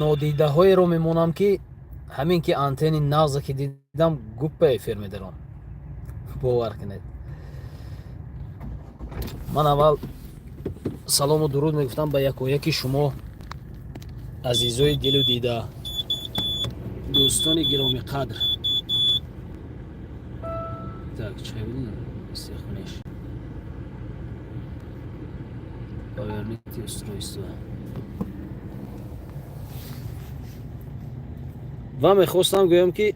Нодидаҳоеро мемонам, ки ҳамин ки антени нағза ки дидам, гуппа эфир медарам. Бовар кунед, ман аввал салому дуруд мегуфтам ба якояки шумо, азизои дилу дида, дӯстони гиромиқадр. Так, чай истехунеш, поверните устройство. Ва мехостам гӯям, ки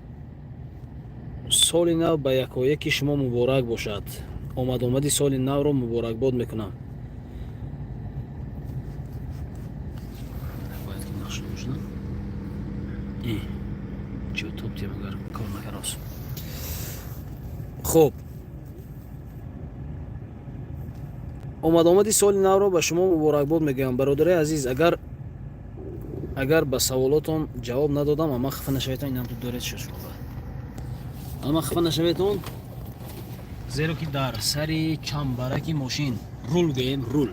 соли нав ба якояки шумо муборак бошад. Омадомади соли навро муборакбод мекунам. Бояд ки нақш бошад. Чӣ топтем, агар кор накарос. Хуб, омадомади соли навро ба шумо муборакбод мегӯям, бародари азиз. Агар ба саволотон ҷавоб надодам, ама хафа нашаведон. Инам ту доред шумо, ама хафа нашаведон, зеро ки дар сари чамбараки мошин, рул гӯем, рул,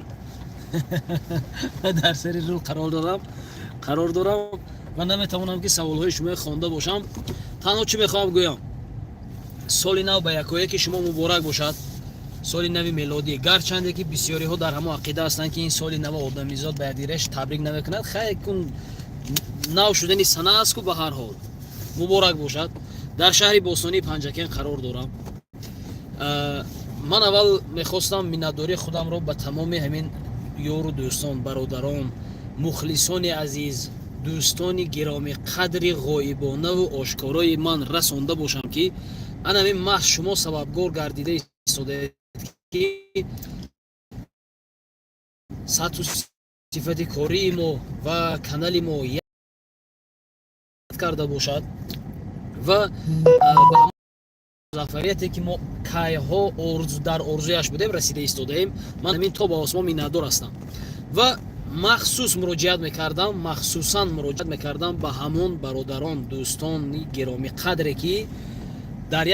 дар сари рул қарор дорам ва наметавонам, ки саволҳои шумо хонда бошам. Танҳо чӣ мехоҳам гӯям: соли нав ба якояки шумо муборак бошад, соли нави мелодӣ. Гарчанде ки бисёриҳо дар ҳамон ақида ҳастанд, ки ин соли нава одамизод ба якдигараш табрик намекунад. Хай, кун нав шудани сана аст ку. Ба ҳар ҳол, муборак бошад. Дар шаҳри бостонии Панҷакен қарор дорам. Ман аввал мехостам миннатдории худамро ба тамоми ҳамин ёру дӯстон, бародарон, мухлисони азиз, дӯстони гиромиқадри ғоибонаву ошкорои ман расонда бошам, ки ана ҳамин маҳз шумо сабабгор гардида истодаед, ки сатҳу сифати кории мо ва канали мо карда бошад ва ба музаффарияте, ки мо кайҳо дар орзуяш будем, расида истодаем. Ман ҳамин то ба осмон миннатдор ҳастам ва махсус муроҷиат мекардам, махсусан муроҷиат мекардам ба ҳамон бародарон, дӯстони гиромиқадре, ки дар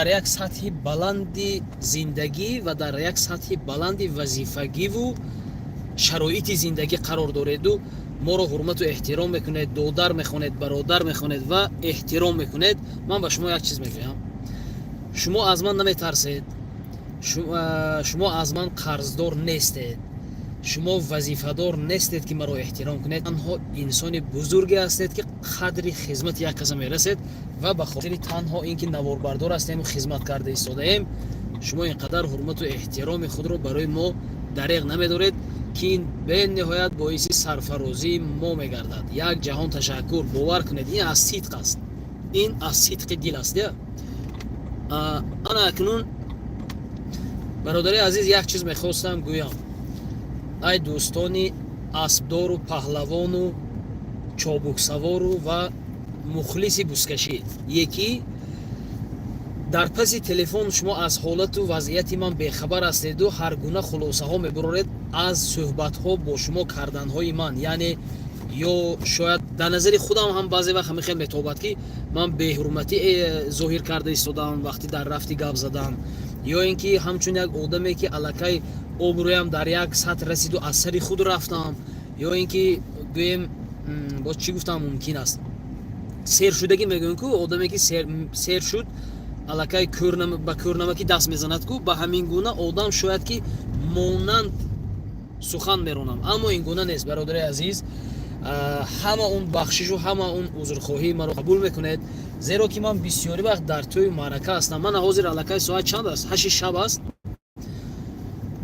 як сатҳи баланди зиндагӣ ва дар як сатҳи баланди вазифагиву шароити зиндагӣ қарор дореду моро ҳурмату эҳтиром мекунед, додар мехонед, бародар мехонед ва эҳтиром мекунед. Ман ба шумо як чиз мегӯям: шумо аз ман наметарсед, шумо аз ман қарздор нестед, шумо вазифадор нестед, ки маро эҳтиром кунед. Танҳо инсони бузурге ҳастед, ки қадри хизмати як каса мерасед ва ба хотири танҳо ин ки наворбардор ҳастему хизмат карда истодаем, шумо ин қадар ҳурмату эҳтироми худро барои мо дареғ намедоред, ки ин бениҳоят боиси сарфарозии мо мегардад. Як ҷаҳон ташаккур. Бовар кунед, ин аз сидқ аст, ин аз сидқи дил аст. Ана акнун, бародари азиз, як чиз мехостам гӯям. Ай дӯстони аспдору паҳлавону чобуксавору ва мухлиси бузкашӣ, якӣ дар паси телефон, шумо аз ҳолату вазъияти ман бехабар ҳастеду ҳар гуна хулосаҳо мебуроред аз суҳбатҳо бо шумо карданҳои ман. Яъне ё шояд дар назари худам ҳам баъзе вақт ҳамин хел метобад, ки ман беҳурматӣ зоҳир карда истодам вақти дар рафти гап задан, ё ин ки ҳамчун як одаме, ки аллакай обрӯям дар як сатҳ расиду аз сари худ рафтам, ё ин ки гӯем, боз чӣ гуфтам мумкин аст, сершудагӣ мегӯем ку, одаме ки сер шуд, аллакай ба кӯрнамакӣ даст мезанад ку, ба ҳамин гуна одам шояд ки монанд сухан меронам. Аммо ин гуна нест, бародари азиз. Ҳама он бахшишу ҳама он узрхоҳии маро қабул мекунед, зеро ки ман бисёри вақт дар тӯи маърака ҳастам. Ман ҳозир аллакай соат чанд аст? 8 шаб аст.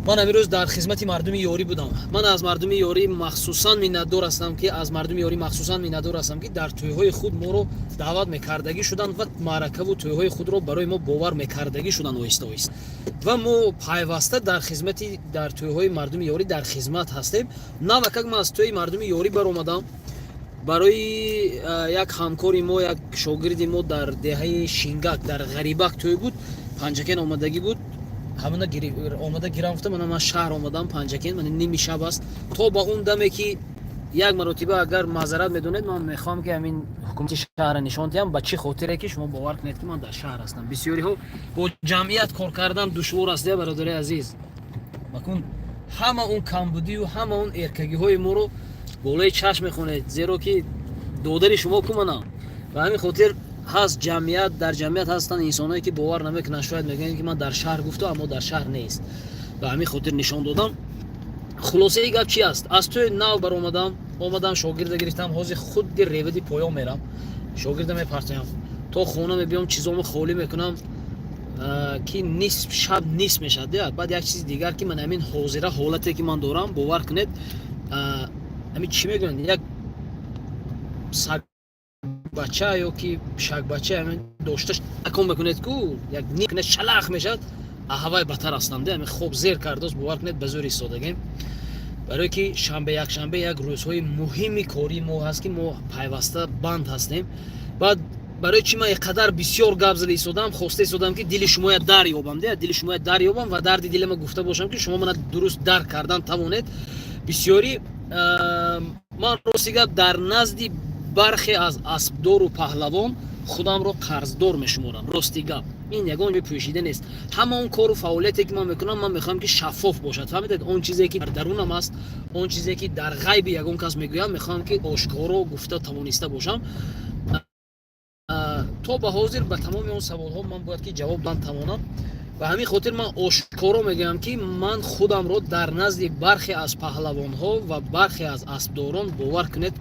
Ман ҳамин дар хизмати мардуми ёрӣ будам. Ман аз мардуми ёрӣ махсусан миннатдор ҳастам, ки аз мардуми ёрӣ махсусан миннатдор ҳастам, ки дар тӯйҳои худ моро даъват мекардагӣ шуданд ва маъракаву тӯйҳои худро барои мо бовар мекардагӣ шуданд оҳиста оҳиста ва мо пайваста дар хизмати, дар тӯйҳои мардуми ёрӣ дар хизмат ҳастем. Навакак ман аз тӯи мардуми ёрӣ баромадам. Барои як ҳамкори мо, як шогирди мо дар деҳаи Шингак, дар Ғарибак тӯй буд, Панҷакен омадагӣ буд. Ҳамона омада гирам гуфта, мана ман шаҳр омадам, Панҷакен, мана ними шаб аст. То ба он даме ки як маротиба, агар маъзарат медонед, ман мехоҳам, ки ҳамин ҳукумати шаҳрра нишон диҳам. Ба чӣ хотире ки шумо бовар кунед, ки ман дар шаҳр ҳастам. Бисёриҳо бо ҷамъият кор кардан душвор аст, бародари азиз. Макун ҳама он камбудию ҳама он эркагиҳои моро Болои чашм мехонед, зеро ки додари шумо куманам. Ба ҳамин хотир ҳаст ҷамъият, дар ҷамъият ҳастанд инсоное, ки бовар намекунанд, шояд мегӯянд, ки ман дар шаҳр гуфту, аммо дар шаҳр нест. Ба ҳамин хотир нишон додам. Хулосаи гап чи аст? Аз тӯи нав баромадам, омадам, шогирда гирифтам. Ҳозир худи ревади поён мерам, шогирда мепартоям, то хона мебиём, чизомо холӣ мекунам, ки нисф шаб нисф мешавад. Баъд як чизи дигар, ки ман ҳамин ҳозира ҳолате, ки ман дорам, бовар кунед, ҳамин чӣ мегӯянд, як сагбача ё ки шагбача ҳамин дошта такон мекунед ку, як шалах мешавад, аҳавай батар ҳастам. Де ҳамин хоб зер кардост, бовар кунед, ба зӯр истодагем, барое ки шанбе, якшанбе як рӯзҳои муҳими кории мо ҳаст, ки мо пайваста банд ҳастем. Баъд барои чӣ ман иқадар бисёр гап зада истодам? Хоста истодам, ки дили шумоя дар ёбам, де дили шумоя дар ёбам ва дарди дилама гуфта бошам, ки шумо мана дуруст дарк кардан тавонед. Бисёрӣ ман, рости гап, дар назди бархе аз аспдору паҳлавон худамро қарздор мешуморам. Рости гап, ин ягон ҷой пӯшида нест. Ҳама он кору фаъолияте, ки ман мекунам, ман мехоҳам, ки шаффоф бошад. Фаҳмидед? Он чизе, ки дар дарунам аст, он чизе, ки дар ғайби ягон кас мегӯям, мехоҳам, ки ошкоро гуфта тавониста бошам. То ба ҳозир ба тамоми он саволҳо ман бояд ки ҷавоб дан тавонам. Ба ҳамин хотир ман ошкоро мегӯям, ки ман худамро дар назди бархе аз паҳлавонҳо ва бархе аз аспдорон, бовар кунед,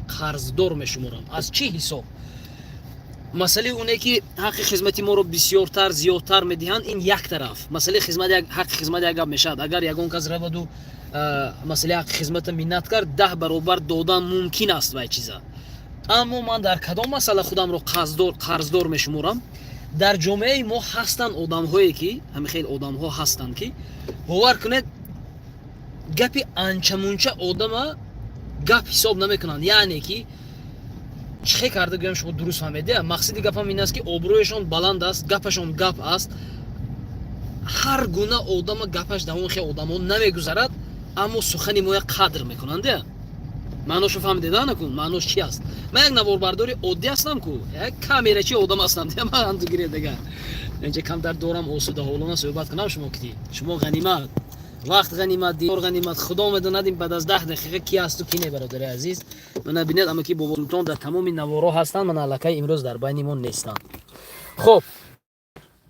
қарздор мешуморам. Аз чӣ ҳисоб? Масъалаи оне, ки ҳаққи хизмати моро бисёртар, зиёдтар медиҳанд, ин як тараф. Масъалаи хизмат, ҳаққи хизмат як гап мешавад. Агар ягон кас раваду масъалаи ҳаққи хизмата миннат кард, 10 баробар додан мумкин аст вай чиза. Аммо ман дар кадом масъала худамро қарздор мешуморам? Дар ҷомеаи мо ҳастанд одамҳое, ки ҳамин хел одамҳо ҳастанд, ки, бовар кунед, гапи анчамунча одама гап ҳисоб намекунанд. Яъне ки чӣ хел карда гӯям, шумо дуруст фаҳмед? Мақсади гапам ин аст, ки обрӯяшон баланд аст, гапашон гап аст, ҳар гуна одама гапаш дар он хел одамҳо намегузарад, аммо сухани моя қадр мекунанд. Маъношо фаҳмидед накун? Маънош чи аст? Ман як наворбардори оддӣ ҳастам ку, як камерачи одам ҳастам. Ман гиред, дагар инҷа камтар дорам, осудаҳолона суҳбат кунам. Шумо кити, шумо ғанимат, вақт ғанимат, дидор ғанимат. Худо медонад, ин баъд аз 10 дақиқа ки ҳасту, ки не. Бародари азиз, мана бинед, ама ки Бобосултон дар тамоми наворо ҳастанд, ман аллакай имрӯз дар байни мо нестанд. Хуб,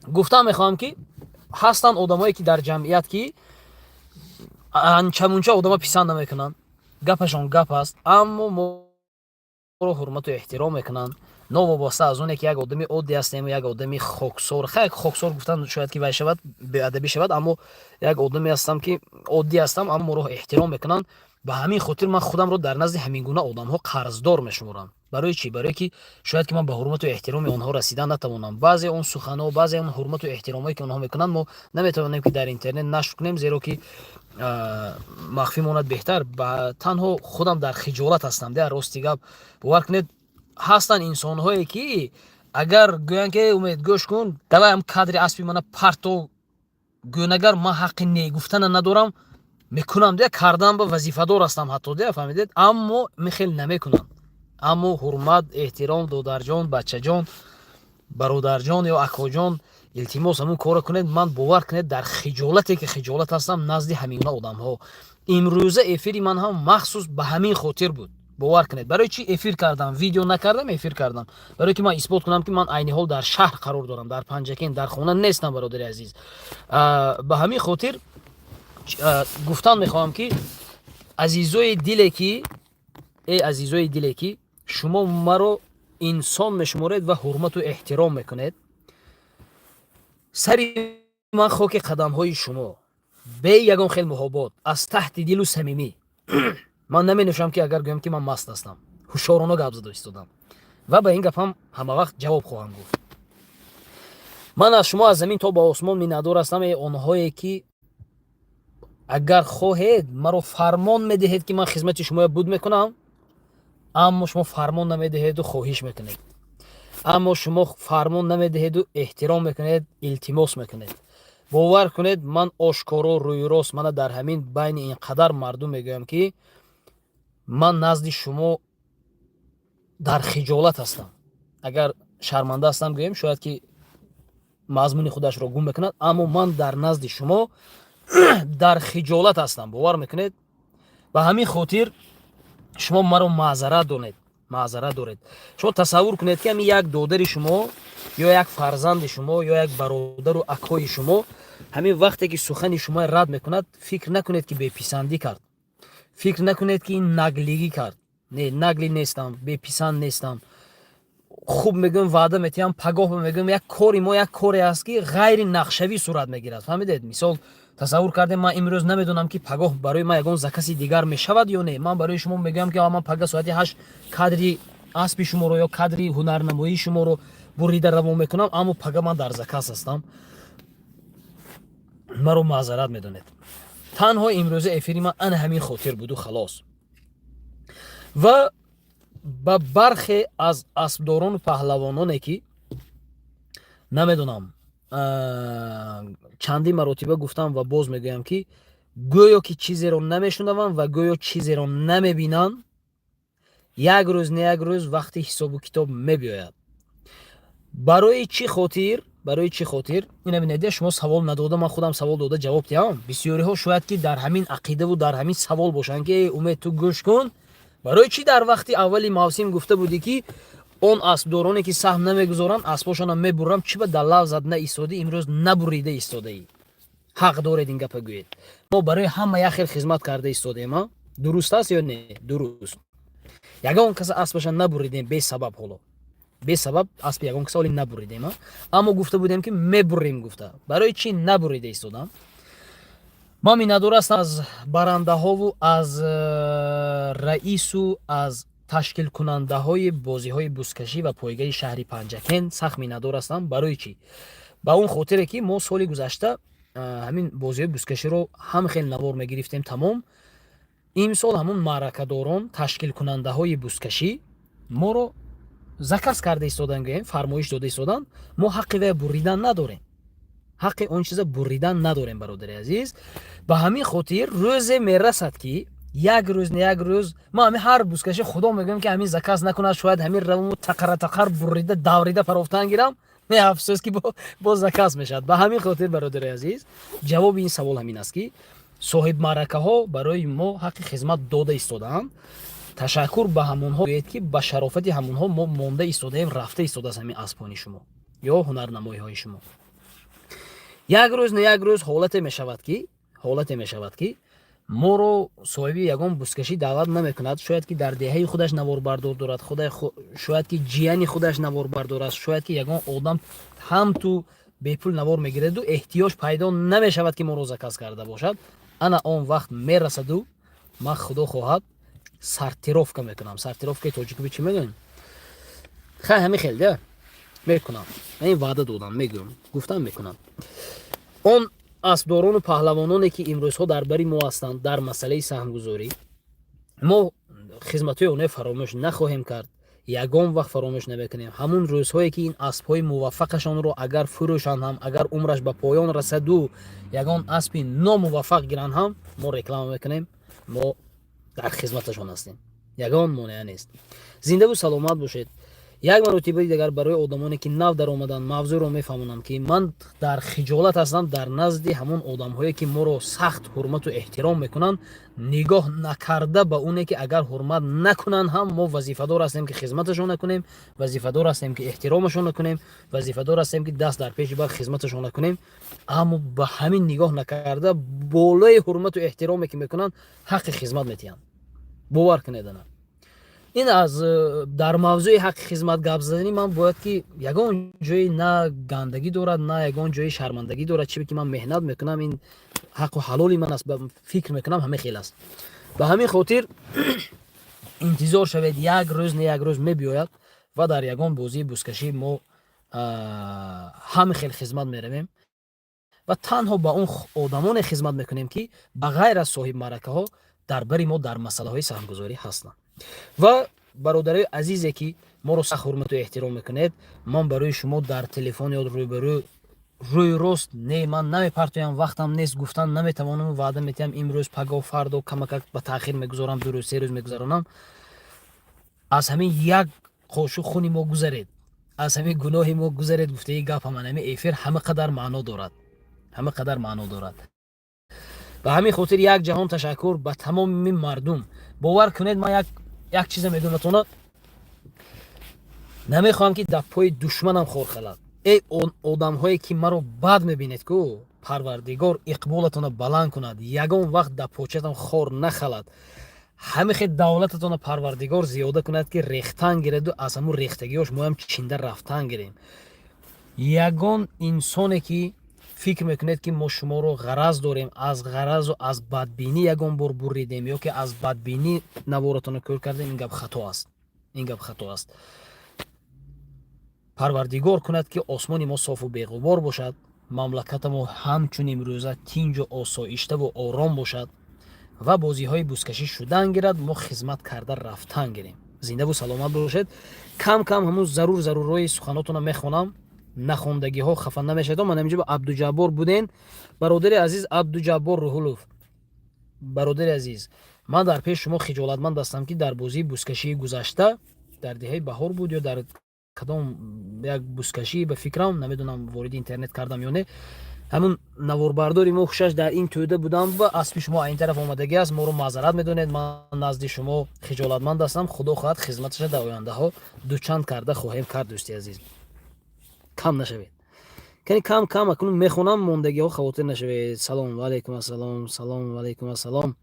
гуфтан мехоҳам, ки ҳастанд одамое, ки дар ҷамъият, ки анчамунча одама писанд намекунанд, гапашон гап аст, аммо моро ҳурмату эҳтиром мекунанд, новобаста аз оне, ки як одами оддӣ ҳастем, як одами хоксор. Хай, хоксор гуфтан шояд ки вай шавад, беадабӣ шавад, аммо як одаме ҳастам, ки оддӣ ҳастам, аммо моро эҳтиром мекунанд. Ба ҳамин хотир ман худамро дар назди ҳамин гуна одамҳо қарздор мешуморам. Барои чӣ? Барое ки шояд ки ман ба ҳурмату эҳтироми онҳо расидан натавонам. Баъзе он суханҳо, баъзе он ҳурмату эҳтиромое, ки онҳо мекунанд, мо наметавонем, ки дар интернет нашр кунем, зеро ки махфӣ монад беҳтар. Танҳо худам дар хиҷолат ҳастам, де рости гап, бовар кунед, ҳастанд инсонҳое, ки агар гӯянд, ки «Умед, гӯш кун, давай ам кадри аспи мана парто», гӯнагар ман ҳаққи не гуфтана надорам, мекунам, де кардан ба вазифадор ҳастам ҳатто, де фаҳмидед? Аммо михел намекунам. Аммо ҳурмат, эҳтиром: «Додарҷон, бачаҷон, бародарҷон ё акоҷон, илтимос, ҳамун корро кунед». Ман, бовар кунед, дар хиҷолате, ки хиҷолат ҳастам назди ҳамингуна одамҳо. Имрӯза эфири ман ҳам махсус ба ҳамин хотир буд. Бовар кунед, барои чӣ эфир кардам, видео накардам, эфир кардам? Барое ки ман исбот кунам, ки ман айни ҳол дар шаҳр қарор дорам, дар Панҷакен, дар хона нестам. Бародари азиз, ба ҳамин хотир гуфтан мехоҳам, ки азизои диле, ки э азизои диле, ки шумо маро инсон мешуморед ва ҳурмату эҳтиром мекунед, сари ман хоки қадамҳои шумо, бе ягон хел муҳобот, аз таҳти дилу самимӣ. Ман наменӯшам, ки агар гӯям, ки ман маст ҳастам, ҳушёрона гап зада истодам ва ба ин гапам ҳамавақт ҷавоб хоҳам гуфт. Ман аз шумо аз замин то ба осмон миннатдор ҳастам. Э онҳое, ки агар хоҳед, маро фармон медиҳед, ки ман хизмати шумоя буд мекунам, аммо шумо фармон намедиҳеду хоҳиш мекунед, аммо шумо фармон намедиҳеду эҳтиром мекунед, илтимос мекунед. Бовар кунед, ман ошкоро, рӯйрост, мана дар ҳамин байни ин қадар мардум мегӯям, ки ман назди шумо дар хиҷолат ҳастам. Агар шарманда ҳастам гӯем, шояд ки мазмуни худашро гум мекунад, аммо ман дар назди шумо дар хиҷолат ҳастам, бовар мекунед? Ба ҳамин хотир Шумо маро маъзарат донед, маъзарат доред. Шумо тасаввур кунед, ки ҳамин як додари шумо ё як фарзанди шумо ё як бародару акои шумо ҳамин вақте ки сухани шумо рад мекунад, фикр накунед, ки беписандӣ кард, фикр накунед, ки ин наглигӣ кард. Не, наглый нестам, беписанд нестам. Хуб мегӯям, ваъда метиҳам, пагоҳ мегӯям. Як кори мо як коре аст, ки ғайри нақшавӣ сурат мегирад, фаҳмидед? Мисол, тасаввур кардем, ман имрӯз намедонам, ки пагоҳ барои ман ягон закази дигар мешавад ё не. Ман барои шумо мегӯям, ки ман пага соати 8 кадри аспи шуморо ё кадри ҳунарнамоии шуморо бурида равон мекунам, аммо пага ман дар заказ ҳастам. Маро маъзарат медонед. Танҳо имрӯза эфири ман ана ҳамин хотир буду халос. Ва ба бархе аз аспдорону паҳлавононе, ки намедонам, чандин маротиба гуфтам ва боз мегӯям, ки гӯё ки чизеро намешунаванд ва гӯё чизеро намебинанд, як рӯз не як рӯз вақти ҳисобу китоб мебиёяд. Барои чӣ хотир? Барои чӣ хотир? Ина бинед, шумо савол надода, ман худам савол дода ҷавоб диҳам. Бисёриҳо шояд ки дар ҳамин ақидаву дар ҳамин савол бошанд, ки Умед, ту гӯш кун, барои чӣ дар вақти аввали мавсим гуфта будӣ, ки он аспдороне, ки саҳм намегузоранд, аспошонам мебурам? Чӣ ба дар лафзат наистодӣ, имрӯз набурида истодаӣ? Ҳақ доред, ин гапа гӯед. Мо барои ҳама як хел хизмат карда истодем. А дуруст аст ё не? Дуруст. Ягон каса аспаша набуридем бесабаб. Ҳоло бесабаб аспи ягон каса оли набуридем, аммо гуфта будем, ки мебурем гуфта. Барои чӣ набурида истодам? Ман миннатдор ҳастам аз барандаҳову аз раису аз ташкилкунандаҳои бозиҳои бузкашӣ ва пойгаи шаҳри Панҷакент. Сахт миннатдор ҳастам. Барои чӣ? Ба он хотире, ки мо соли гузашта ҳамин бозиҳои бузкаширо ҳам хел навор мегирифтем, тамом. Имсол ҳамун маъракадорон, ташкилкунандаҳои бузкашӣ моро заказ карда истодан, гӯем, фармоиш дода истоданд. Мо ҳаққи вая буридан надорем, ҳаққи он чиза буридан надорем, бародари азиз. Ба ҳамин хотир рӯзе мерасад, ки як рӯз не як рӯз ман ҳамин ҳар бузкаши худо мегӯям, ки ҳамин заказ накунад, шояд ҳамин равому тақара тақар бурида даврида парофтан гирам. Не, афсӯс, ки боз заказ мешавад. Ба ҳамин хотир, бародари азиз, ҷавоби ин савол ҳамин аст, ки соҳибмаъракаҳо барои мо ҳаққи хизмат дода истодаанд. Ташаккур ба ҳамонҳо гӯед, ки ба шарофати ҳамонҳо мо монда истодаем, рафта истодааст ҳамин аспони шумо ё ҳунарнамоиҳои шумо. Як рӯз не як рӯз ҳолате мешавад, ки моро соҳиби ягон бузкашӣ даъват намекунад. Шояд ки дар деҳаи худаш наворбардор дорад, шояд ки ҷияни худаш наворбардор аст, шояд ки ягон одам ҳам ту бепул навор мегираду эҳтиёҷ пайдо намешавад, ки моро заказ карда бошад. Ана он вақт мерасаду ман, худо хоҳад, сортировка мекунам. Сортировкаи тоҷикӣ чӣ мегӯем? Хай, ҳамин хел да мекунам. Ин ваъда додам, мегӯям, гуфтам, мекунам. Он аспдорону паҳлавононе, ки имрӯзҳо дар бари мо ҳастанд дар масъалаи саҳмгузорӣ, мо хизматҳои онҳо фаромӯш нахоҳем кард, ягон вақт фаромӯш намекунем. Ҳамун рӯзҳое, ки ин аспҳои муваффақашонро агар фурӯшанд ҳам, агар умраш ба поён расаду ягон аспи номуваффақ гиранд ҳам, мо реклама мекунем, мо дар хизматашон ҳастем, ягон монеа нест. Зиндаву саломат бошед. Як маротибаи дигар барои одамоне, ки нав даромаданд, мавзӯъро мефаҳмонам, ки ман дар хиҷолат ҳастам дар назди ҳамон одамҳое, ки моро сахт ҳурмату эҳтиром мекунанд. Нигоҳ накарда ба оне, ки агар ҳурмат накунанд ҳам, мо вазифадор ҳастем, ки хизматашон накунем, вазифадор ҳастем, ки эҳтиромашон накунем, вазифадор ҳастем, ки даст дар пеши бар хизматашон накунем. Аммо ба ҳамин нигоҳ накарда, болои ҳурмату эҳтироме, ки мекунанд, ҳаққи хизмат метиҳанд. Бовар кунед, ана ин аз дар мавзӯи ҳаққи хизмат гап заданӣ ман бояд, ки ягон ҷои на гандагӣ дорад, на ягон ҷои шармандагӣ дорад. Чиbe ки ман меҳнат мекунам, ин ҳаққу ҳалоли ман аст, фикр мекунам, ҳамин хел аст. Ба ҳамин хотир интизор шавед, як рӯз не як рӯз мебиёяд ва дар ягон бозии бузкашӣ мо ҳамин хел хизмат меравем ва танҳо ба он одамоне хизмат мекунем, ки ба ғайр аз соҳибмаъракаҳо дар бари мо дар масъалаҳои саҳмгузорӣ ҳастанд. Ва бародарои азизе, ки моро сахт ҳурмату эҳтиром мекунед, ман барои шумо дар телефон ё рӯбарӯ рӯи рост не, ман намепартоям, вақтам нест, гуфтан наметавонам. Ваъда метиҳам, имрӯз, пагоҳ, фардо, камакак ба таъхир мегузорам, 2 рӯз, 3 рӯз мегузаронам. Аз ҳамин як қошуқ хуни мо гузаред, аз ҳамин гуноҳи мо гузаред гуфтаи гап ҳаман ҳамин эфир ҳама қадар маъно дорад, ҳама қадар маъно дорад. Ба ҳамин хотир як ҷаҳон ташаккур ба тамоми мардум. Бовар кунед, ман як Як чиза медонатона, намехоҳам, ки дар пои душманам хор халад. Эй одамҳое, ки маро бад мебинед ку, Парвардигор иқболатонро баланд кунад, ягон вақт дар початон хор нахалад. Ҳамихе давлататонро Парвардигор зиёда кунад, ки рехтан гираду аз ҳамун рехтагиёш моям чинда рафтан гирем. Ягон инсоне, ки фикр мекунед, ки мо шуморо ғараз дорем, аз ғаразу аз бадбинӣ ягон бор буридем ё ки аз бадбинӣ наворатонро кӯр кардем, ин гап хато аст, ин гап хато аст. Парвардигор кунад, ки осмони мо софу беғубор бошад, мамлакатамо ҳамчун имрӯза тинҷу осоиштаву ором бошад ва бозиҳои бузкашӣ шудан гирад, мо хизмат карда рафтан гирем. Зиндаву саломат бошед. Кам кам ҳамун зарур зарурҳои суханотонро мехонам, нахондагиҳо хафа намешавед. Ман ҳаминҷо ба Абдуҷаббор буден, бародари азиз Абдуҷаббор Рӯҳулов. Бародари азиз, ман дар пеши шумо хиҷолатманд ҳастам, ки дар бозии бузкашии гузашта дар деҳаи Баҳор буд ё дар кадом як бузкашӣ, ба фикрам, намедонам, вориди интернет кардам ё не, ҳамун наворбардори мо хушаш дар ин тӯда будам ва аспи шумо ин тараф омадагӣ аст. Моро маъзарат медонед, ман назди шумо хиҷолатманд ҳастам. Худо хоҳад, хизматаша дар ояндаҳо дучанд карда хоҳем кард. Дӯсти азиз, кам нашавед. Кани кам кам акнун мехонам, мондагиҳо хавотир нашавед. Салом, ваалайкум ассалом, салом, ваалайкум ассалом,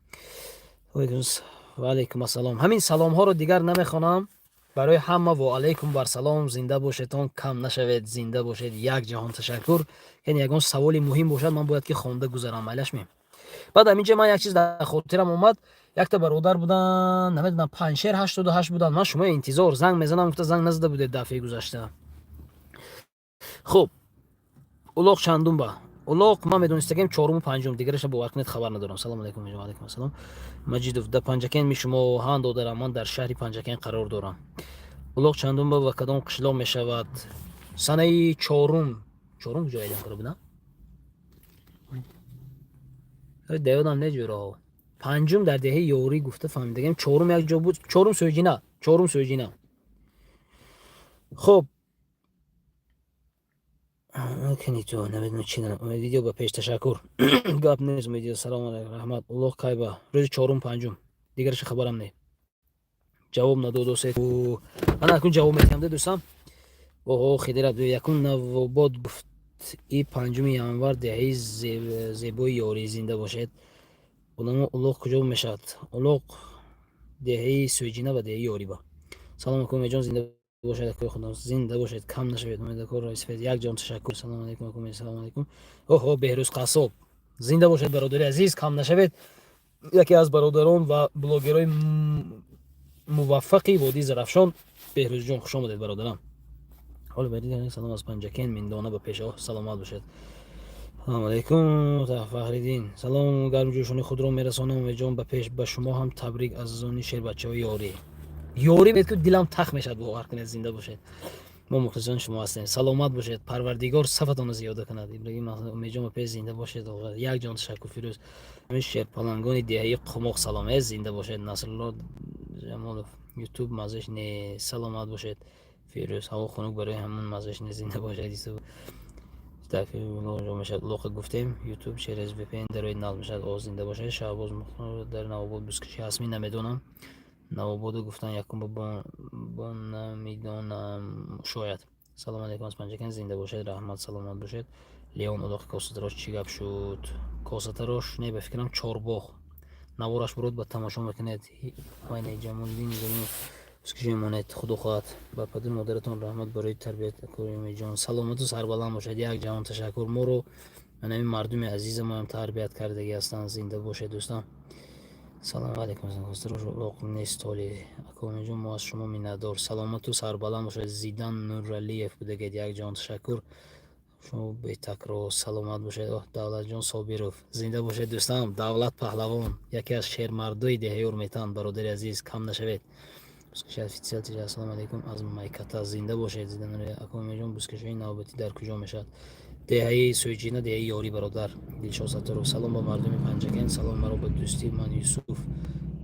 ваалайкум ассалом. Ҳамин саломҳоро дигар намехонам. Барои ҳама ва алайкум барсалом. Зинда бошедон, кам нашавед, зинда бошед. Як ҷаҳон ташаккур. Яъне ягон саволи муҳим бошад, ман бояд ки хонда гузарам, майлаш мем. Баъд ҳаминҷа ман як чиз дар хотирам омад. Якта бародар будан, намедонам, Паншер 88 буданд. Ман шумо интизор, занг мезанам гуфта, занг назада будед дафъаи гузашта. Хуб, улоқ чандум ба улоқ ман медонистагем чоруму панҷум, дигараша бовар кунед, хабар надорам. Салому алайкум. Алайкум ассалом. Маҷидов да Панҷакен ми шумо ҳан додарам, ман дар шаҳри Панҷакен қарор дорам. Улоқ чандум ба ва кадом қишлоқ мешавад? Санаи чорум. Чорум куҷо эълон карда будам, даёдам не ҷураҳо. Панҷум дар деҳаи Ёрӣ гуфта фаҳмидагем, чорум як ҷо буд, чорум Сӯйҷина, чорум Сӯйҷина. Хуб, канито намедонам чи видео ба пеш. Ташаккур, гап нест. Умедиё, салом алайкум, раҳмат. Улоқ кайба? Рӯзи чорум, панҷум, дигараша хабарам не. Ҷавоб надодосе, ман акун ҷавоб метиҳам де, дӯстам. Оҳо, хидир Абду якум Навобод гуфт и 5-уми январ, деҳаи зебои Ёрӣ. Зинда бошед. Одамо, улоқ куҷо мешавад? Улоқ деҳаи Сӯйҷина ва деҳаи Ёриба. Салом алайкум, Умедҷон, зинда бошед, акои худо, зинда бошед, кам нашавед. Умедакор Раисфед, як ҷон ташаккур. Салому алайкум, акум, салому алайкум. Оҳо, Беҳрӯз Қассоб, зинда бошед, бародари азиз, кам нашавед. Яке аз бародарон ва блогерҳои муваффақи водии Зарафшон. Беҳрӯзҷон, хуш омадед, бародарам. Ҳоли салом аз Панҷакен, Миндона ба пеш. Оҳ, саломат бошед. Салому алайкум, Фахриддин, салом гармҷӯшони худро мерасонам. Умедҷон, ба пеш, ба шумо ҳам табрик азизони шербачаҳои Ёрӣ. Ёрӣ мед, ки дилам тах мешавад, бовар кунед. Зинда бошед, мо мухлисони шумо ҳастем. Саломат бошед, Парвардигор сафатонро зиёда кунад. Иброҳим, Умедҷон, ба пеш, зинда бошед. Як ҷон ташаккур. Фирӯз, шерпалангони деҳаи Қумоқ, салом э, зинда бошед. Насрулло Ҷамолов, Ютуб маззаш не. Саломат бошед. Фирӯз, ҳаво хунук, барои ҳамон маззаш не. Зинда бошед. Мешавад, улоқа гуфтем. Ютуб через VPN дарои нал мешавад. О, зинда бошед. Шаҳбоз, дар Навобод бузкашӣ ҳастми? Намедонам, Навободу гуфтан якум бо намедонам, шояд. Салому алайкум аз Панҷакен, зинда бошед, раҳмат, саломат бошед. Леон, улоқи косатарош чӣ гап шуд? Косатарош не, ба фикрам, Чорбоғ. Навораш бурод, ба тамошо мекунед. Вайне Ҷамолиддин Низомиев, монед, худо хоҳад. Ба падару модаратон раҳмат барои тарбият. Ҷон, саломату сарбаланд бошед. Як ҷаҳон ташаккур. Моро манами мардуми азизамоям тарбият кардагӣ ҳастанд. Зинда бошед, дӯстон. Салому алайкум. Улоқ нест ҳоли. Акомиҷон, мо аз шумо миннатдор, саломату сарбаланд бошед. Зидан Нуралиев будагед, як ҷаҳон ташаккур, шумо бетакрор, саломат бошед. Оҳ, Давлатҷон Собиров, зинда бошед, дӯстам. Давлат Паҳлавон, яке аз шермардои деҳаи Урметан. Бародари азиз, кам нашавед. Ассалому алайкум аз Майката, зинда бошед. Акомиҷон, бузкашии навбатӣ дар куҷо мешавад? Деҳаи Сӯйҷина, деҳаи Ёрӣ, бародар. Дилшод Сатторов, салом ба мардуми Панҷакен, салом маро ба дӯсти ман Юсуф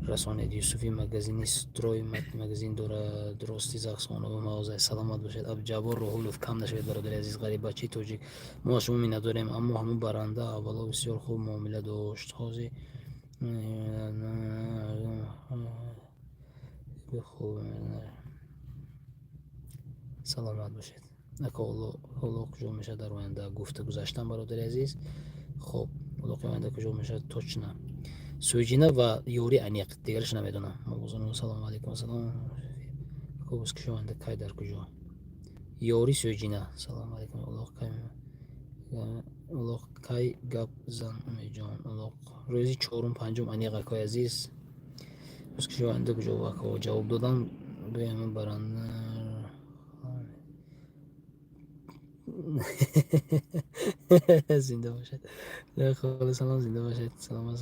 расонед. Юсуфи магазини Строй магазин дорад, рости Захсонова мағоза. Саломат бошед. Абҷаббор Рӯҳулов, кам нашавед, бародари азиз. Ғариббачаи тоҷик, мо аз шумо миннатдорем, аммо ҳамун баранда аввало бисёр хуб муомила дошт, ҳозир Хуб, саломат бошед. Ака, улоқ куҷо мешавад дар оянда? Гуфта гузаштам, бародари азиз. Хоб, улоқи оянда куҷо мешавад точно? Сӯйҷина ва Ёри аниқ, дигараш намедонам. Салому алайкум, салом. Бузкаши оянда кай, дар куҷо? Ёри, Сӯйҷина. Салому алайкум. Улоқ кай, улоқ кай, гап зан, Умедҷон. Улоқ рӯзи чорум, панҷум аниқ, акои азиз. Бузкаши оянда куҷо, ако? Ҷавоб додам. Гӯям, баранда зинда бошед. Салом, зинда бошед, саломат,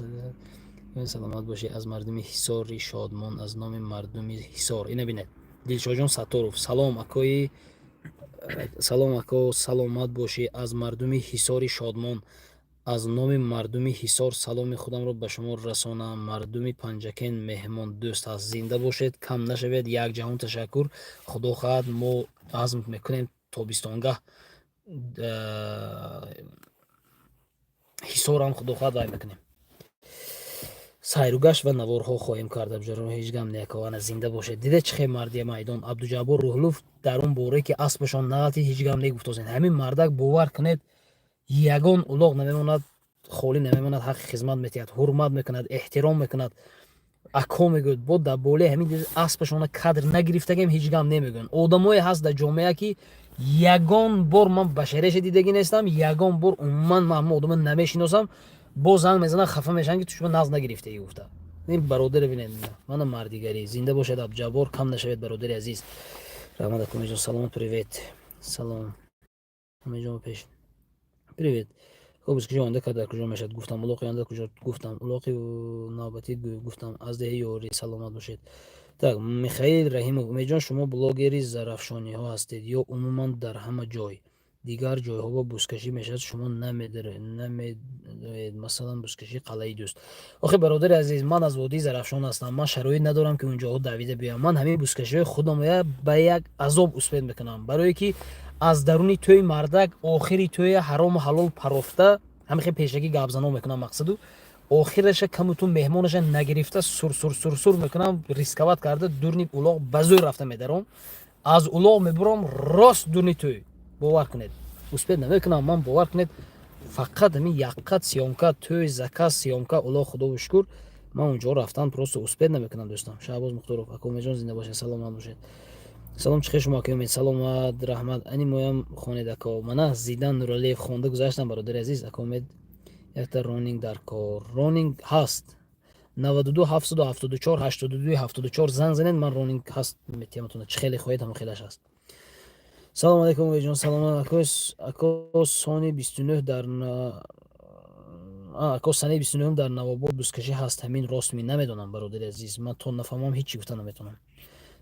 саломат бошед. Аз мардуми Ҳисори Шодмон, аз номи мардуми Ҳисор. Ина бинед, Дилшоҷон Сатторов. Салом, акои, салом, ако, саломат бошӣ. Аз мардуми Ҳисори Шодмон, аз номи мардуми Ҳисор саломи худамро ба шумо расонам. Мардуми Панҷакент меҳмондӯст аст. Зинда бошед, кам нашавед. Як ҷаҳон ташаккур. Худо хоҳад, мо азм мекунем, тобистонгаҳ Ҳисорам, худо хоҳад, вай мекунем, сайругашт ва наворҳо хоҳем кард. Абҷаро, ҳеҷ гам некована. Зинда бошед. Диде, чӣ хел марди майдон Абдуҷаббор Рӯҳлуф дар он боре, ки аспашон нағалтид, ҳеҷ гам негуфтозен. Ҳамин мардак, бовар кунед, ягон улоқ намемонад холӣ, намемонад, ҳаққи хизмат метиҳад, ҳурмат мекунад, эҳтиром мекунад, ако мегӯяд. Бо дар болои ҳамин аспашона кадр нагирифтагем, ҳеҷ гам немегӯянд. Одамое ҳаст дар ҷомеа, ки ягон бор ман башареша дидагӣ нестам, ягон бор умуман ман ҳама одама намешиносам, боз занг мезанад, хафа мешаванд, ки ту шумо нағз нагирифтаӣ гуфта. Ин бародаре бинед, мана мардигарӣ. Зинда бошед, Абдуҷаббор, кам нашавед, бародари азиз. Раҳмат, Акумеҷон, салом, привет, салом, Умеҷон, пеш, привет. Хуб, куҷо оянда, дар куҷо мешавад? Гуфтам. Улоқи оянда куҷо? Гуфтам. Улоқи навбатӣ гуфтам, аз деҳи Ёрӣ. Саломат бошед. Так, Михаил Раҳимов. Умедҷон, шумо блогери зарафшониҳо ҳастед ё умуман дар ҳама ҷой, дигар ҷойҳо бо бузкашӣ мешавад, шумо намедоед? Масалан, бузкашии Қалъаи Дӯст. Охе, бародари азиз, ман аз водии Зарафшон ҳастам, ман шароит надорам, ки унҷоҳо давида биёям. Ман ҳамин бузкашиҳои худамоя ба як азоб успеть мекунам, барое ки аз даруни тӯи мардак охири тӯя ҳарому ҳалол парофта, ҳамин хел пешакӣ гапзано мекунам, мақсаду охираша камуту меҳмонаша нагирифта, сурсурсурсур мекунам, рисковать карда, дурни улоқ ба зӯр рафта медаром, аз улоқ мебурам рост дурни тӯй. Бовар кунед, успеть намекунам ман, бовар кунед, фақат ҳамин яққат съёмка, тӯй, заказ, съёмка, улоқ, худову шукр, ман унҷо рафтан просто успеть намекунам, дӯстам. Шаҳбоз Мухторов. Акомеҷон, зинда бошед, саломат бошед. Салом, чӣ хел шумо, акомед? Саломат, раҳмат. Ани моям хонед, ако. Мана, Зидан Нуралиев, хонда гузаштам, бародари азиз. Акомед, якта ронинг дар кор. Ронинг ҳаст, 92 774 82 74 занг занед, ман ронинг ҳаст, метиҳаматона. Чӣ хеле хоҳед, ҳамон хелаш ҳаст. Салому алайкум, умедҷон, саломат. Ако, сони 29 дар, ако, санаи 29-ум дар Навобод бузкашӣ ҳаст, ҳамин рост ми? Намедонам, бародари азиз, ман то нафаҳмам, ҳеҷ чӣ гуфта наметавонам.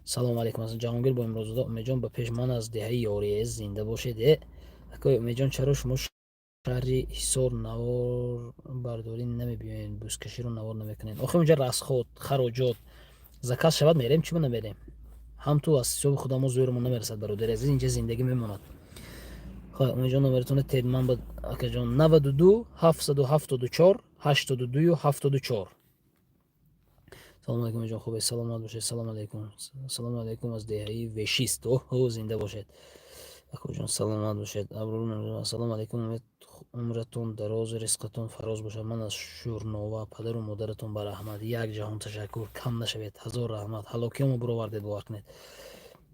Салому алайкум, Ҷаҳонгир Боимрозода. Умедҷон, ба пеш, ман аз деҳаи Ёрие. Зинда бошед. Э, акои Умедҷон, чаро шумо шаҳри Ҳисор наворбардорӣ намебиёед, бузкаширо навор намекунед? Охир унҷа расход, хароҷот, заказ шавад, мерем, чима намерем? Ҳам ту аз ҳисоби худамо зӯрамон намерасад, бародари азиз, инҷа зиндагӣ мемонад. Умедҷон, номератона тед ман ба, акаҷон. 92 774 82 74. Салому алайкум, умедҷон, хубе? Саломат бошед. Салому алайкум, салому алайкум, аз деҳаи Вешист. Оҳо, зинда бошед, акоҷон, саломат бошед. Ассалому алайкум, Умед, умратон дароз, ризқатон фароз бошад. Ман аз Шӯрнова. Падару модаратон ба раҳмат. Як ҷаҳон ташаккур, кам нашавед, ҳазор раҳмат. Ҳалокиёмо буровардед, бовар кунед.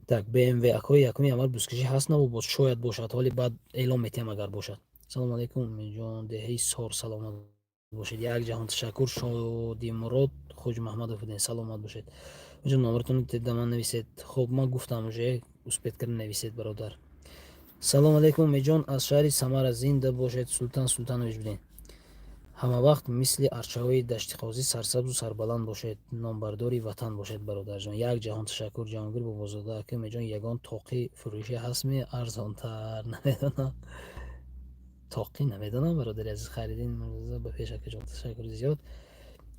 Так, БМВ. Акои, 1 январ бузкашӣ ҳаст Навобод? Шояд бошад, ҳоли баъд эълон метиҳам, агар бошад. Салому алайкум, Умедҷон, деҳаи Сор. Саломат бошед, як ҷаҳон ташаккур. Шодимурод Хоҷимаҳмадов будем, саломат бошед. Ҷон, номератонро да ман нависед. Хуб, ман гуфтам уже, успеть карда нависед, бародар. Салому алайкум, Умедҷон, аз шаҳри Самара. Зинда бошед. Султан Султанович будем. Ҳамавақт мисли арчаҳои Даштиқозӣ сарсабзу сарбаланд бошед, номбардори ватан бошед, бародарҷон. Як ҷаҳон ташаккур. Ҷаҳонгир Бобозода. Ака Умедҷон, ягон тоқи фурӯшӣ ҳастми, арзонтар? Намедонам, тоқӣ намедонам, бародари азиз. Хайриддин Мирзо, ба пеш, акаҷон, ташаккури зиёд.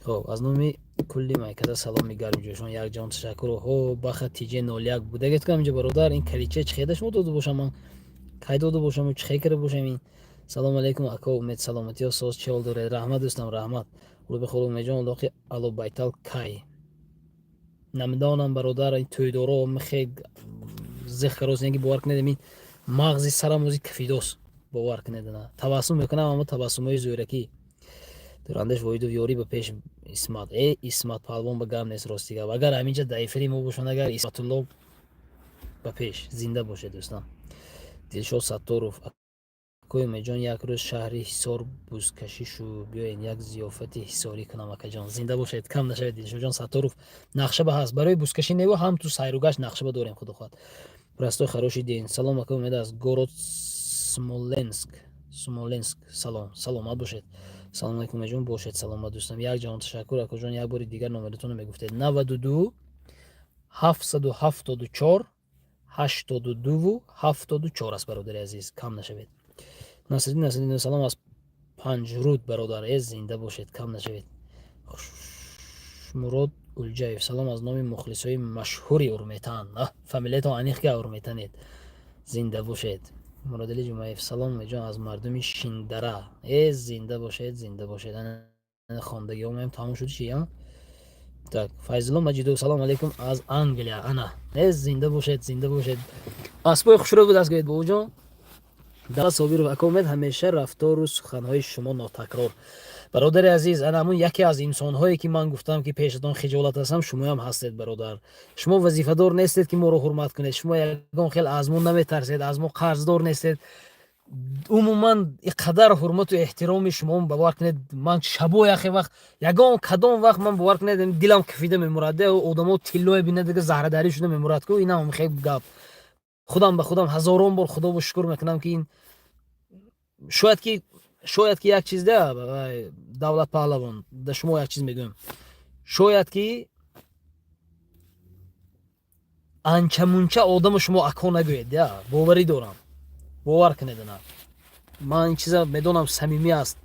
Хоб, аз номи кулли майкада саломи гарми ҷӯшон. Як ҷаҳон ташаккур. Ҳо, баха тиҷе 01 будагет кунам инҷа, бародар. Ин калича чӣ хеда шумо дода бошам, ман кай дода бошаму чӣ хе карда бошам ин? Салому алайкум, ако Умед, саломатиё, соз, чӣ ҳол доред? Раҳмат, дӯстам, раҳмат. Улуби хол, Умедҷон, улоқи алобайтал кай? Намедонам, бародар, тӯйдоро мехе зиқ кароз, бовар кунед, ами мағзи сарам ози кафидос, бовар кунед, табассум мекунам, аммо табассумҳои зӯракӣ. Дурандеш Воҳидов, ёрӣ ба пеш, Исмат, Исмат паҳлавон, ба гап нест, рости гап. Агар ҳаминҷа дар эфири мо бошанд, агар Исматулло ба пеш, зинда бошед, дӯстам. Дилшод Сатторов, акои Умедҷон, як рӯз шаҳри Ҳисор бузкашӣ шуд, биёен, як зиёфати ҳисорӣ кунам, акаҷон. Зинда бошед, кам нашавед, Дилшодҷон Сатторов. Нақша ба ҳаст барои бузкашӣ неву ҳам ту сайругашт нақша ба дорем, худо хоҳад. Простой хороший день. Салом, ака Умед, аз город Смоленск, Смоленск салом, саломат бошед. Салом алейкум, Умедҷон, бошед саломат, дӯстам. Як ҷаҳон ташаккур, акаҷон. Як бори дигар номератонро мегуфтед? 92 774 82 74 аст, бародари азиз, кам нашавед. Насриддин Насриддин, салом аз Панҷруд, бародар, зинда бошед, кам нашавед. Хушмурод Улҷаев, салом аз номи мухлисои машҳури Урметан. Фамилиятон аниқ ка Урметанед, зинда бошед. Муродали Ҷумаев, салом, Умедҷон, аз мардуми Шиндара, зинда бошед, зинда бошед. Хондагиҳомаем тамом шуд чи? Так, Файзулло Маҷидов, салом алейкум аз Англия. Ана, зинда бошед, зинда бошед. Аспои хушрӯ буд, аст гӯед, бобоҷон. Давлат Собиров, ака Умед, ҳамеша рафтору суханҳои шумо нотакрор. Бародари азиз, ана ҳамун яке аз инсонҳое, ки ман гуфтам, ки пешатон хиҷолат ҳастам, шумоям ҳастед, бародар. Шумо вазифадор нестед, ки моро ҳурмат кунед. Шумо ягон хел аз мо наметарсед, аз мо қарздор нестед. Умуман, иқадар ҳурмату эҳтироми шумо, бовар кунед, ман шабо яхе вақт, ягон кадом вақт ман, бовар кунед, дилам кафида мемурад. Одамо тиллое бинад, дига заҳрадарӣ шуда мемурад ку. Инам хел гап. Худам ба худам ҳазорон бор Худобо шукр мекунам, ки ин шояд ки як чиз да, Давлат Паҳлавон, да шумо як чиз мегӯям: шояд ки анчамунча одамо шумо ако нагӯед, я боварӣ дорам, бовар кунед, ана ман ин чиза медонам, самимӣ аст.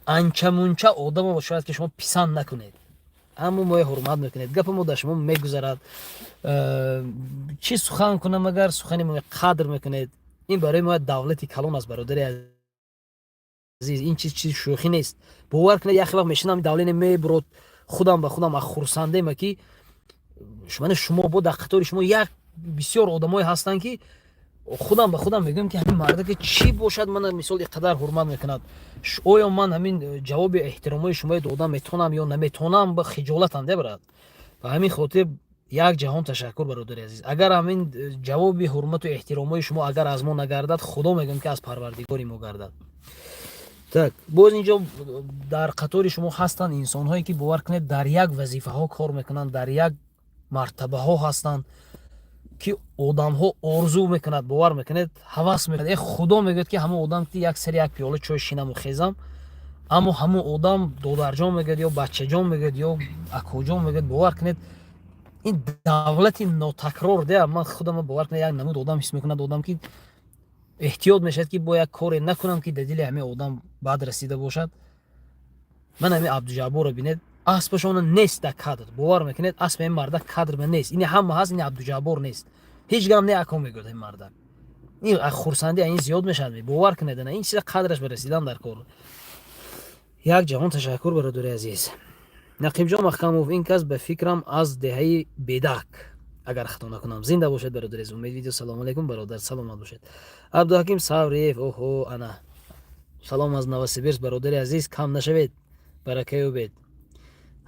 Анчамунча одамо шояд ки шумо писанд накунед, аммо моя ҳурмат мекунед, гапи мо дар шумо мегузарад. Чӣ сухан кунам, агар сухани мо қадр мекунед, ин барои мо давлати калон аст, бародари азиз. Ин чиз чизи шӯхӣ нест, бовар кунед. Яхе вақт мешинам, давление мебурод, худам ба худам аз хурсандема, ки мана шумо бо дар қатори шумо як бисёр одамое ҳастанд, ки худам ба худам мегӯям, ки ҳамин мардаке чӣ бошад, мана мисол иқадар ҳурмат мекунад. Оё ман ҳамин ҷавоби эҳтиромои шумои додан метавонам ё наметавонам? Ба хиҷолатам дебарад. Ба ҳамин хотир як ҷаҳон ташаккур, бародари азиз. Агар ҳамин ҷавоби ҳурмату эҳтиромои шумо агар аз мо нагардад, Худо мегӯям, ки аз Парвардигори мо гардад. Так, боз инҷо дар қатори шумо ҳастанд инсонҳое, ки, бовар кунед, дар як вазифаҳо кор мекунанд, дар як мартабаҳо ҳастанд, ки одамҳо орзу мекунад, бовар мекунед, ҳавас мекунад. Худо мегӯяд, ки ҳамон одам ки як сари як пиёла чой шинаму хезам, аммо ҳамон одам додарҷон мегӯяд ё бачаҷон мегӯяд ё акоҷон мегӯяд. Бовар кунед, ин давлати нотакрор де. Ман худам, бовар кунед, як намуд одам ҳис мекунад, одам ки эҳтиёт мешавад, ки бо як коре накунам, ки дар дили ҳамин одам бад расида бошад. Ман ҳамин Абдуҷабборро бинед, аспашона нест дар кадр, бовар мекунед, аспи ҳамин марда кадрба нест. Ини ҳама ҳаст, ини Абдуҷаббор нест. Ҳеҷ гап не, ако, мегӯяд ҳамин марда. Ин хурсандӣ ин зиёд мешавад, бовар кунед, ин чиза қадраш ба расидан дар кор. Як ҷаҳон ташаккур, бародари азиз. Нақибҷон Маҳкамов, ин кас ба фикрам аз деҳаи Бедак, агар хато накунам. Зинда бошед, бародари азиз. Умед Видео, салому алейкум, бародар, саломат бошед. Абдуҳаким Савриев, оҳо, ана, салом аз Новосибирск, бародари азиз, кам нашавед, барака ёбед,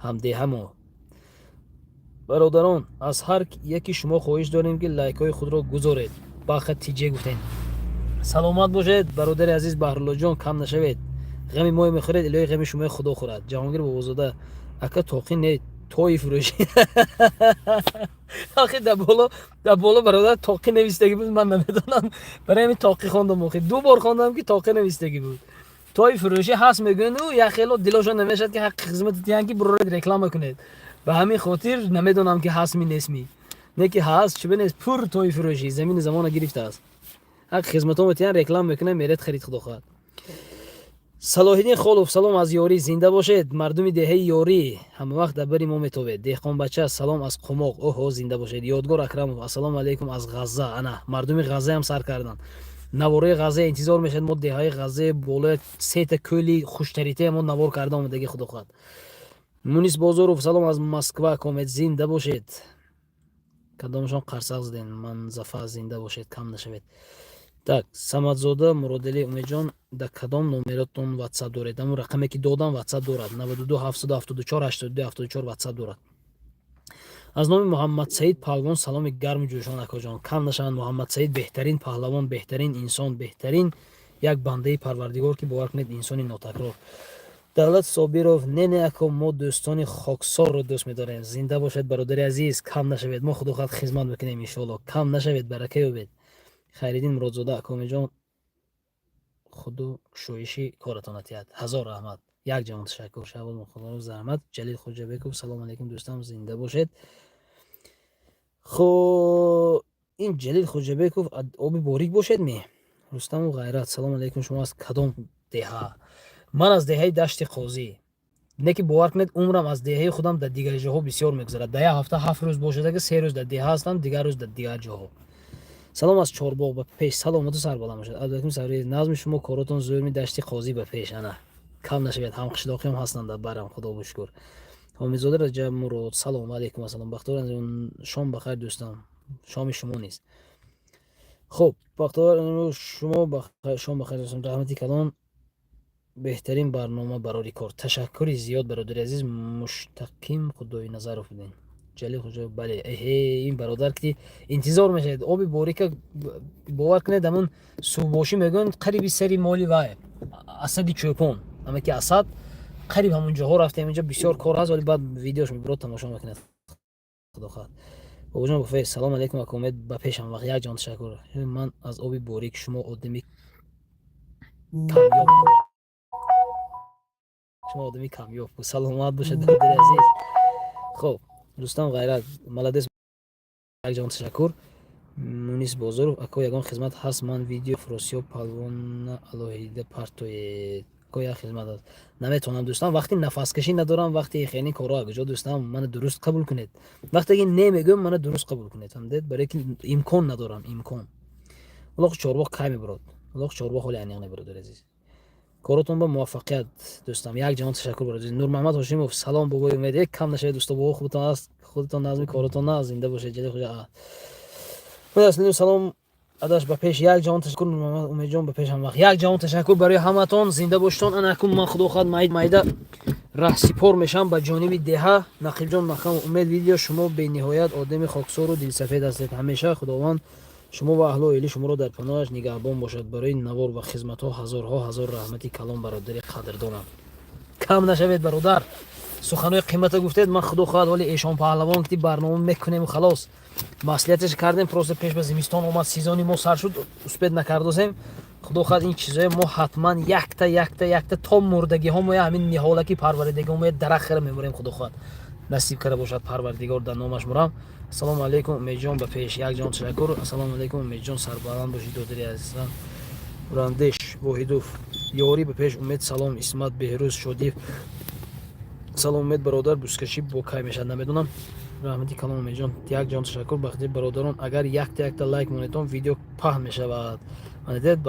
ҳамдеҳамо. Бародарон, аз ҳар яки шумо хоҳиш дорем, ки лайкҳои худро гузоред. Баха тиҷе гуфтем. Саломат бошед, бародари азиз Баҳруллоҷон, кам нашавед. Ғами мои мехӯред, илоҳи ғами шумои Худо хӯрад. Ҷаҳонгир Бобозода, ака, тоқӣ не, тои фурӯшӣ. Охи, дар боло, бародар, тоқӣ навистагӣ буд, ман намедонам, барои ҳамин тоқӣ хондам. Охи, ду бор хондам, ки тоқӣ навистагӣ буд. Тои фурӯшӣ ҳаст, мегӯянд, як хело дилошон намешавад, ки ҳаққи хизмати тиян, ки буроред, реклама кунед. Ба ҳамин хотир намедонам, ки ҳастми, нестми. Не, ки ҳаст, чӣ бинест, пур тои фурӯшӣ замини замона гирифтааст. Ҳаққи хизматон метиҳан, реклама мекунанд, меред, харид, Худо хоҳад. Салоҳиддин Холов, салом аз Ёрӣ, зинда бошед, мардуми деҳаи Ёрӣ, ҳамавақт дар бари мо метобед. Деҳқонбача, салом аз Қумоқ, оҳо, зинда бошед. Ёдгор Акрамов, ассалому алайкум аз Ғазза. Ана, мардуми Ғаззаам сар карданд. Навораи Ғазза интизор мешавад. Мо деҳаи Ғаззаи болои сета кӯли хуштаритае мо навор карда омадагӣ, Худо хоҳад. Мунис Бозоров, салом аз Москва, комед, зинда бошед. Кадомшон қарсақ заден? Манзафа, зинда бошед, кам нашавед. Так, Самадзода Муродалӣ: Умедҷон, дар кадом номеротон ватсап доред? Ҳамун рақаме, ки додам, ватсап дорад: 92 774 82 74 ватсап дорад. Аз номи Муҳаммадсаид Паҳлавон саломи гарму ҷӯшон, акоҷон, кам нашаванд. Муҳаммадсаид беҳтарин паҳлавон, беҳтарин инсон, беҳтарин як бандаи Парвардигор, ки бовар кунед, инсони нотакрор. Давлат Собиров: Не, не, ако, мо дӯстони хоксорро дӯст медорем. Зинда бошед, бародари азиз, кам нашавед. Мо, худо хоҳад, хизмат мекунем, иншоалло. Кам нашавед, барака ёбед. Хайриддин Муродзода: Акомиҷон, худу кушоиши коратон атиҳад. Ҳазор раҳмат, як ҷаҳон ташаккур. Шаҳбоз Мухонов, заҳмат. Ҷалил Хоҷабеков: Салому алайкум, дӯстам, зинда бошед. Хо, ин Ҷалил Хоҷабеков оби борик бошед ме? Рустаму Ғайрат: Салому алайкум, шумо аз кадом деҳа? Ман аз деҳаи Дашти Қозӣ. Не ки, бовар кунед, умрам аз деҳаи худам дар дигар ҷоҳо бисёр мегузарад. Дар як ҳафта 7 рӯз бошад, 3 рӯз дар деҳа ҳастам, дигар рӯз дар дигар ҷоҳо. Салом аз Чорбоғ, ба пеш, саломату сарбаланд бошад. Абдуҳаким Саври: Назми шумо, коротон зӯрми, Дашти Қозӣ ба пеш. Ана, кам нашавед, ҳамқишлоқиам ҳастанд дар барам, худобу шукр. Ҳомидзода Раҷаб Мурод: Салому алайкум ассалом. Бахтовар, шом бахайр, дӯстам, шоми шумо низ. Хуб, Бахтовар, шумо шом бахайр, дӯстам, раҳмати калон, беҳтарин барнома, барори кор. Ташаккури зиёд, бародари азиз. Муштақим Худоиназаров будем. Ҷалил Хуҷа, бале, эҳе, ин бародар ки интизор мешавед оби борика. Бовар кунед, ҳамун субҳбошӣ мегӯянд, қариби сари моли вай Асади Чӯпон, ама ки Асад, қариб ҳамун ҷоҳо рафтем. Инҷо бисёр кор ҳаст, вале баъд видеош мебурод, тамошо мекунед, худо хоҳад. Бобоҷон Буфе: Салому алайкум, акомед, ба пешам вақт. Як ҷон ташаккур. Ман аз оби борик. Шумо одами камёб, шумо одами камёб, саломат бошед, бародари азиз. Хуб, Рустам Ғайрат: Молодец, якҷон ташаккур. Мунис Бозоров: Ако, ягон хизмат ҳаст? Ман видео Фуросиёб палвона алоҳида партоед. Ако, як хизмат аст? Наметавонам, дӯстам, вақти нафаскашӣ надорам, вақти хеле корҳо куҷо, дӯстам. Мана дуруст қабул кунед, вақте ки не мегӯям, мана дуруст қабул кунед, фаҳмидед? Барое ки имкон надорам, имкон. Улоқи Чорбоғ кай мебурод? Улоқи Чорбоғ ҳоли аниқ небурод, азиз. Коротон ба муваффақият, дӯстам, як ҷаҳон ташаккур, барои Нурмаҳмад Ҳошимов: Салом, бобои Умед. Э, кам нашавед, дӯсто, бобо, хубтон аст, худатон назми коротон на, зинда бошед. Ҷалил Хуҷа: Салом, адаш, ба пеш. Як ҷаҳон ташаккур, Нурмаҳмад. Умедҷон, ба пеш ҳам вақт. Як ҷаҳон ташаккур барои ҳаматон, зинда бошитон. Анакун ман, худо хоҳад, майда майда раҳсипор мешавам ба ҷониби деҳа. Нақибҷон Маҳкам: Умед, видео, шумо бениҳоят одами хоксору дилсафед ҳастед. Ҳамеша Худованд шумо ва аҳлу оили шуморо дар паноҳаш нигаҳбон бошад. Барои навор ва хизматҳо ҳазорҳо ҳазор раҳмати калон, бародари қадрдонам. Кам нашавед, бародар, суханҳои қимата гуфтед. Ман, худо хоҳад, ҳоли эшон паҳлавон ки барнома мекунем. Халос, маслиҳаташ кардем, просто пеш ба зимистон омад, сезони мо сар шуд, успеть накардозем. Худо хоҳад, ин чизое мо ҳатман якта якта якта то мурдагиҳо мо ҳамин ниҳолаки парваридагиҳо мо дарахт мемурем, худо хоҳад, насиб карда бошад Парвардигор, дар номаш мурам. Ассалому алайкум, Умедҷон, ба пеш. Як ҷон ташаккур. Ассалому алайкум, Умедҷон, сарбаланд бошӣ, додари азизам. Урандеш Воҳидов: Ёрӣ, ба пеш, Умед. Салом, Исмат Беҳрӯз Шодиев: Салом, Умед бародар, бузкашӣ бо кай мешавад? Намедонам. Раҳмати калом, Умедҷон, як ҷон ташаккур. Бахти бародарон, агар якта якта лайк монедон, видео паҳн мешавад. Манедед,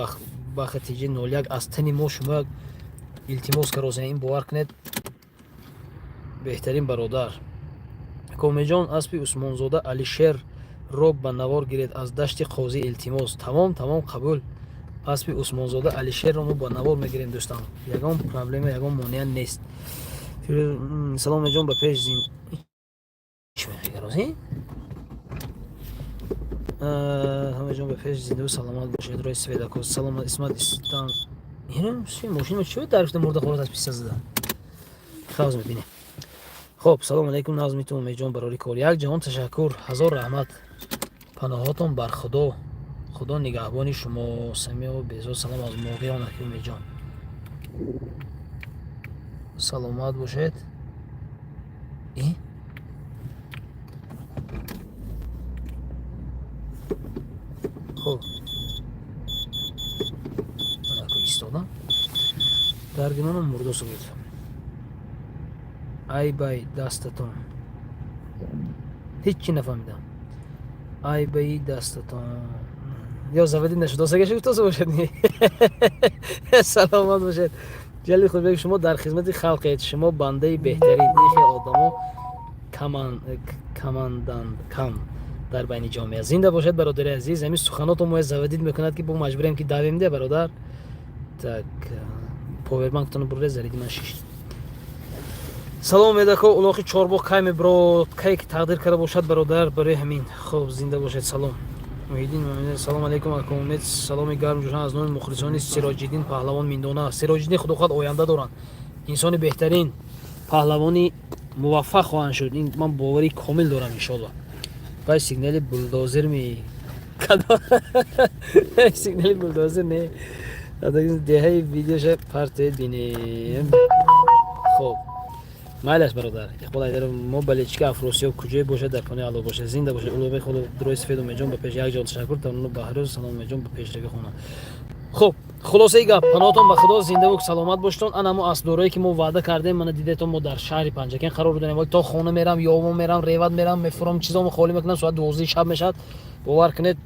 баха тиҷи 01 аз тани мо шумо як илтимос карозем. Ин, бовар кунед, беҳтарин бародар. Комеҷон, аспи Усмонзода Алишерро ба навор гиред аз Дашти Қозӣ, илтимос. Тамом, тамом, қабул. Аспи Усмонзода Алишерро мо ба навор мегирем, дӯстам, ягон проблема, ягон монеа нест. Салом, ҷон, ба пеш. Зин чӣ мехегарозӣ? Ҳамаҷон, ба пеш, зиндаву саломат бошед. Рои Сведако: Саломат. Исмат Истан: Мошина чӣ дарифта мурдахорат аз писа зада хавз мебинем. Хоб, салому алайкум, назмиту, Умедҷон, барори кор. Як ҷаҳон ташаккур, ҳазор раҳмат. Паноҳотон бар Худо, Худо нигаҳбони шумо. Самио Безод: Салом аз Моғиён, аки Умедҷон, саломат бошед. И хуб истодам, дар гимонам мурдосу буд. Ай бай дастатон, ҳеҷ чи нафаҳмидам. Ай баи дастатон ё заводи нашудосагаш гуфтоса бошад. Саломат бошед. Ҷалил Худбек, шумо дар хизмати халқед, шумо бандаи беҳтарин. Ин хел одамо каманданд, кам дар байни ҷомеа. Зинда бошед, бародари азиз. Ҳамин суханотон моя заводить мекунад, ки бо маҷбурем, ки давем де, бародар. Так, повербанктона бурде, зариди ман шишт. Салом, Умедако, улоқи Чорбоғ кай меброд? Кае ки тақдир карда бошад, бародар, барои ҳамин. Хуб, зинда бошед. Салом, Муҳиддин. Салом алейкум, ака Умед, саломи гарм ҷӯшан аз номи мухлисони Сироҷиддин паҳлавон Миндона. Сироҷиддин, худохоҳад, оянда доранд, инсони беҳтарин, паҳлавони муваффақ хоҳанд шуд, ин ман боварии комил дорам, иншоалло. Вай сигнали булдозер ми сигнали булдозер не, деҳаи видеоша партоед, бинем. Хоб, майлаш, бародар Иқбол Айдаров. Мо болельщики Афросиёб, куҷое бошад, дар панои Алло бошад. Зинда бошад, Улуғбек Холо, дурои сафед. Умедҷон, ба пеш! Як ҷон ташаккур. Тарону Баҳрӯз, салом, Умедҷон, ба пешравӣ хона. Хуб, хулосаи гап, паноҳтон ба Худо, зиндаву саломат боштон. Ана мо асбдорое, ки мо ваъда кардем, мана дидетон, мо дар шаҳри Панҷакен қарор дорем. Вале то хона мерам, ёвон мерам, реват мерам, мефурам, чизомо холӣ мекунам, соат 12 шаб мешавад. Бовар кунед,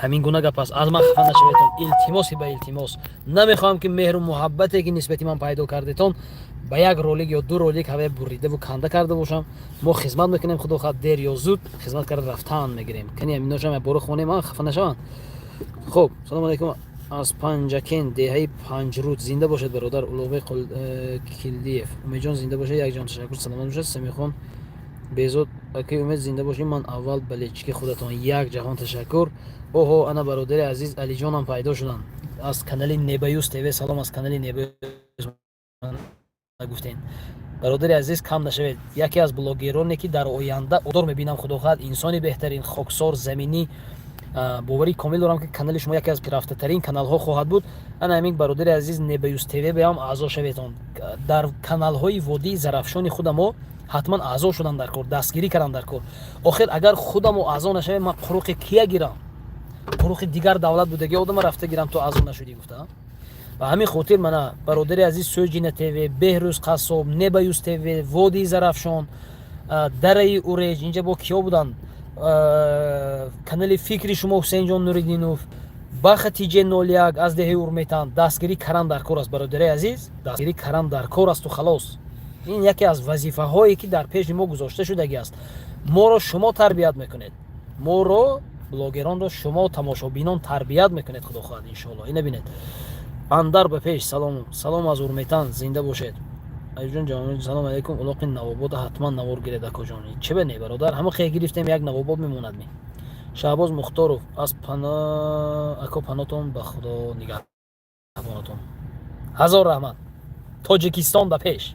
ҳамин гуна гап аст. Аз ман хафа нашаведтон, илтимоси ба илтимос. Намехоҳам, ки меҳру муҳаббате, ки нисбати ман пайдо кардетон, ба як ролик ё ду ролик ҳавая буридаву канда карда бошам. Мо хизмат мекунем, худо хоҳад, дер ё зуд хизмат карда рафтан мегирем. Кани ҳаминошам як бора хонем, хафа нашаванд. Хуб, салому алайкум аз Панҷакен, деҳаи Панҷруд. Зинда бошед, бародар Улуғбек Килдиев. Умедҷон, зинда бошед, якҷон ташаккур, саломат бошед. Самихон Безод, акаи Умед, зинда бошед, ман аввал болельщики худатон, як ҷаҳон ташаккур. Оҳо, ана бародари азиз Алиҷонам пайдо шуданд аз канали Небаюз ТВ. Салом аз канали Небаюз гуфтем. Бародари азиз, кам нашавед. Яке аз блогероне, ки дар оянда одор мебинам, худо хоҳад, инсони беҳтарин, хоксор, заминӣ. Боварии комил дорам, ки канали шумо яке аз пирафтатарин каналҳо хоҳад буд. Ана ҳамин бародари азиз Небаюз ТВ беам аъзо шаветон. Дар каналҳои водии Зарафшони худамо ҳатман аъзо шудан дар кор, дастгирӣ кардан дар кор. Охир агар худамо аъзо нашавем, ман қуруқи кия гирам? Қуруқи дигар давлат будаги одама рафта гирам, ту аъзо нашудӣ гуфта. Ба ҳамин хотир, мана бародари азиз Сӯҷина ТВ, Беҳрӯз Қассоб, Небаюз ТВ, водии Зарафшон, дараи Уреҷ, инҷа бо киё буданд, канали фикри шумо, Ҳусейнҷон Нуриддинов, Баха Тиҷе 01 аз деҳаи Урметан, дастгирӣ каран дар кор аст, бародари азиз, дастгирӣ каран дар кор асту халос. Ин яке аз вазифаҳое, ки дар пеши мо гузошта шудагӣ аст. Моро шумо тарбият мекунед, моро, блогеронро, шумо, тамошобинон, тарбият мекунед, худо хоҳад, иншоалло. Ина бинед, андар ба пеш. Салом, салом аз Урметан, зинда бошед. Аюбҷон ҷавон, салом алейкум. Улоқи Навобода ҳатман навор гиред, акоҷон. Чӣ ба не, бародар, ҳама хе гирифтем, як Навобод мемонад ми. Шаҳбоз Мухторов аз пана, ако, панотон ба Худо, нигаҳбонатон. Ҳазор раҳмат. Тоҷикистон ба пеш!